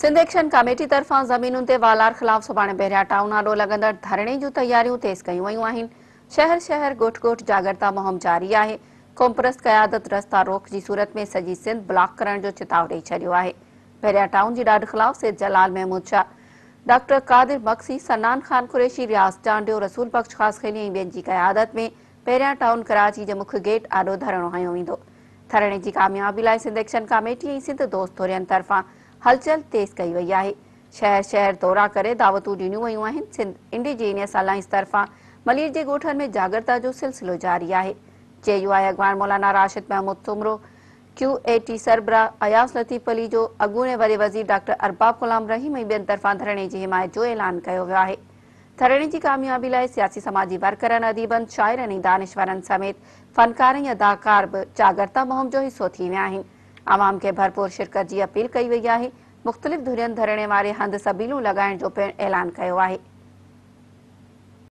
Sindh action committee طرفان زمينن تي والار خلاف سڀاڻي بحريا ٽائون آڏو لڳندڙ ڌرڻي جون تياريون تيز ڪيون ويون آهن. شهر شهر، ڳوٺ ڳوٺ جاڳرتا مهم جاري آهي. قومپرست قيادت رستا روڪ جي صورت ۾ سڄي سنڌ بلاڪ ڪرڻ جو چتاء ڏئي ڇڏيو آهي. بحريا ٽائون جي ڏاڍ خلاف سيد جلال محمود شاهه، ڊاڪٽر قادر مگسي، صنعان خان قريشي، رياض چانڊيو، رسول بخش خاصخيلي ۽ ٻين جي قيادت ۾ بحريا ٽائون ڪراچي جي مک گيٽ آڏو ڌرڻو هنيو ويندو. ڌرڻي جي ڪاميابي لاء سنڌ ايڪشن ڪاميٽي ۽ سنڌ دوست ڌرين طرفان هلچل تيز ڪئي وئي آهي. شهر شهر دورا ڪري دعوتون ڏنيون ويون آهن. سنڌ انڊيجينيس الائنس طرفان ملير جي ڳوٺن ۾ جاڳرتا جو سلسلو جاري آهي. جي يو آء اڳواڻ مولانا راشد محمود سومرو، ڪيو اي ٽي سربراهه اياز لطيف پليجو، اڳوڻي وڏي وزير ڊاڪٽر ارباب غلام رحيم ۽ ٻين طرفان ڌرڻي جي حمايت جو اعلان ڪيو ويو آهي. ڌرڻي جي ڪاميابي لاء سياسي سماجي ورڪرن، اديبن، شاعرن ۽ دانشورن سميت فنڪار ۽ اداڪار به جاڳرتا مهم جو حصو ٿي ويا آهن. عوام کي ڀرپور شرڪت جي اپيل ڪئي وئي آهي. مختلف ڌرين ڌرڻي واري هنڌ سبيلون لڳائڻ جو پڻ اعلان ڪيو آهي.